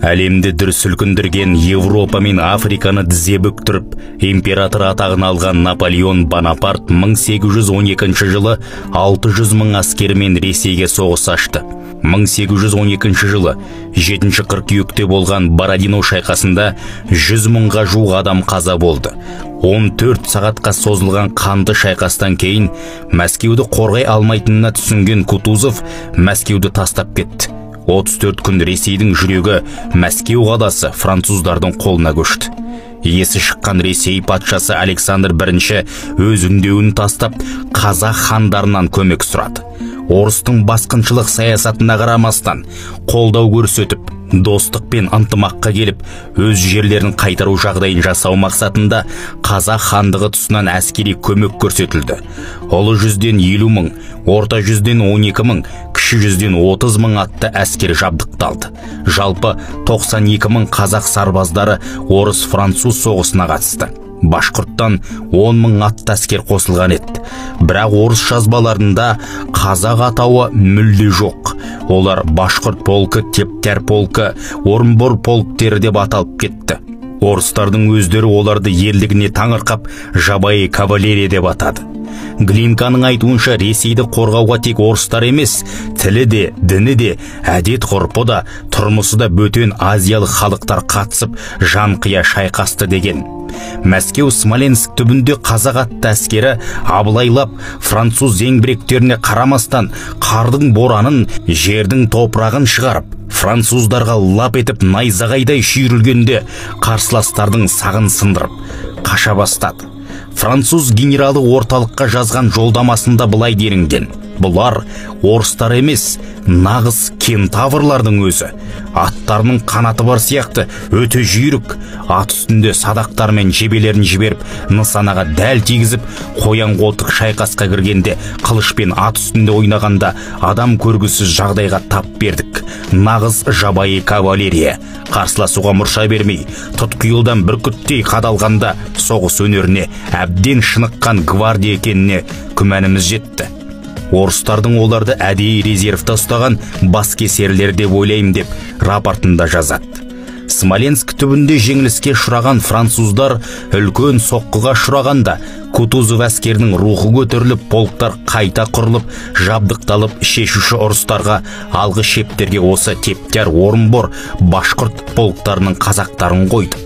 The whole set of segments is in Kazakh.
Әлемді дүр сілкіндірген Европа мен Африканы тізе бүктіріп, император атағын алған Наполеон Бонапарт 1812 жылы 600 мың әскерімен Ресейге соғыс ашты. 1812 жылы 7 қыркүйекте болған Бородино шайқасында 100 мыңға жуық адам қаза болды. 14 сағатқа созылған қанды шайқастан кейін Мәскеуді қорғай алмайтынына түсінген Кутузов Мәскеуді тастап кетті. 34 күн Ресейдің жүрегі Мәскеу қаласы француздардың қолына көшті. Есі шыққан Ресей патшасы Александр I өз үндеуін тастап, қазақ хандарынан көмек сұрады. Орыстың басқыншылық саясатына қарамастан қолдау көрсетіп, достық пен ынтымаққа келіп, өз жерлерін қайтару жағдайын жасау мақсатында қазақ хандығы тұсынан әскери көмек көрсетілді. Ұлы жүзден 50 мың, орта жүзден 12 мың, кіші жүзден 30 мың атты әскер жабдықталды. Жалпы 92 мың қазақ сарбаздары орыс-француз соғысына қатысты. Башқұрттан 10 мың атты әскер қосылған еді. Бірақ орыс жазбаларында қазақ атауы мүлде жоқ. Олар Башқұрт полкі, Тептер полкі, Орынбор полктері деп аталып кетті. Орыстардың өздері оларды ерлігіне таңырқап, жабайы кавалерия деп атады. Глинканың айтуынша, Ресейді қорғауға тек орыстар емес, тілі де, діні де, әдет ғұрпы да, тұрмысы да бөтен азиялық халықтар қатысып, жанқия шайқасты деген. Мәскеу Смоленск түбінде қазақ атты әскері абылайлап, француз зеңбіректеріне қарамастан қардың боранын, жердің топырағын шығарып, француздарға лап етіп найзағайдай шүйірілгенде қарсыластардың сағын сындырып, қаша бастады. Француз генералы орталыққа жазған жолдамасында былай делінген: бұлар орыстар емес, нағыз кентаврлардың өзі. Аттарының қанаты бар сияқты өте жүйрік, ат үстінде садақтар мен жебелерін жіберіп, нысанаға дәл тигізіп, қоян қолтық шайқасқа кіргенде, қылышпен ат үстінде ойнағанда адам көргісіз жағдайға тап бердік. Нағыз жабайы кавалерия. Қарсыласуға мұрша бермей, тұтқиылдан бүркіттей қадалғанда соғыс өнеріне әбден шыныққан гвардия екеніне күмәніміз жетті. Орыстардың оларды әдейі резервте ұстаған баскесерлер деп ойлаймын деп рапортында жазады. Смоленск түбінде жеңіліске ұшыраған француздар үлкен соққыға ұшырағанда Кутузов әскерінің рухы көтеріліп, полктар қайта құрылып, жабдықталып, шешуші ұрыстарға алғы шептерге осы Тептер, Орынбор, Башқұрт полктарының қазақтарын қойды.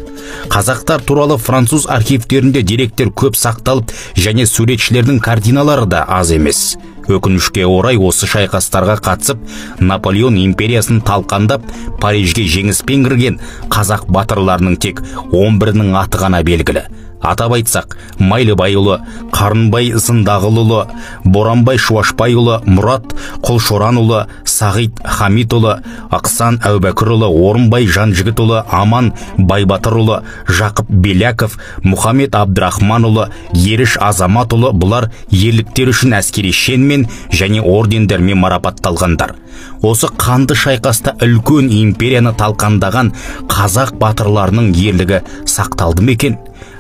Қазақтар туралы француз архивтерінде деректер көп сақталып, және суретшілердің картиналары да аз емес. Өкінішке орай, осы шайқастарға қатысып, Наполеон империясын талқандап, Парижге жеңіспен кірген қазақ батырларының тек 11-нің аты ғана белгілі. Атап айтсақ, Майлыбайұлы, Қарынбай Зындағылұлы, Боранбай Шуашбайұлы, Мұрат Құлшоранұлы, Сағит Хамитұлы, Ақсан Әубәкірұлы, Орынбай Жанжігітұлы, Аман Байбатырұлы, Жақып Беляков, Мұхаммед Абдрахманұлы, Еріш Азаматұлы. Бұлар ерліктері үшін әскери шенмен және ордендермен марапатталғандар. Осы қанды шайқаста үлкен империяны талқандаған қазақ батырларының ерлігі сақталды ма екен?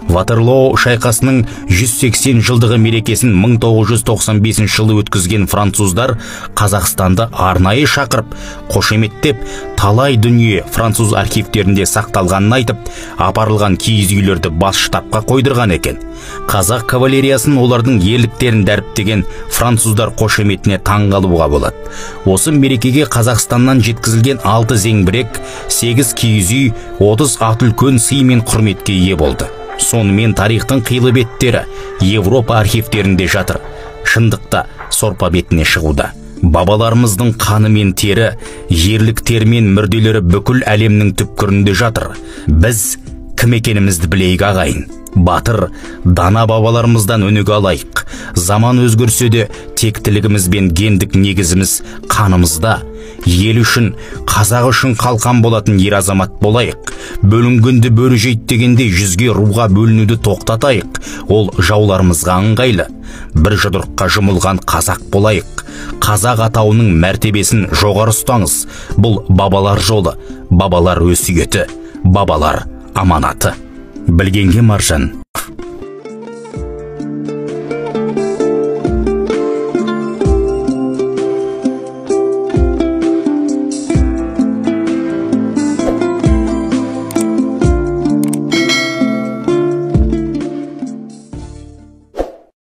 Ватерлоо шайқасының 180 жылдығы мерекесін 1995 жылы өткізген француздар Қазақстанды арнайы шақырып, қошеметтеп, талай дүние француз архивтерінде сақталғанын айтып, апарылған киіз үйлерді бас штабқа қойдырған екен. Қазақ кавалериясын, олардың ерліктерін дәріптеген француздар қошеметіне таңғалуға болады. Осы мерекеге Қазақстаннан жеткізілген 6 зеңбірек, 8 киіз үй, 30 ат үлкен сый мен құрметке ие болды. Сонымен тарихтың қилы беттері Европа архивтерінде жатыр. Шындықта сорпа бетіне шығуда. Бабаларымыздың қаны мен тері, ерліктері мен мүрделері бүкіл әлемнің түпкірінде жатыр. Біз кім екенімізді білейік, ағайын. Батыр, дана бабаларымыздан өнеге алайық. Заман өзгерсе де, тектілігіміз бен гендік негізіміз қанымызда. Ел үшін, қазақ үшін қалқан болатын ер азамат болайық. Бөлінгенді бөрі жейді дегендей, жүзге руға бөлінуді тоқтатайық. Ол жауларымызға ыңғайлы. Бір жұдырыққа жұмылған қазақ болайық. Қазақ атауының мәртебесін жоғары ұстаңыз. Бұл бабалар жолы, бабалар өсиеті, бабалар аманаты. Білгенге маржан.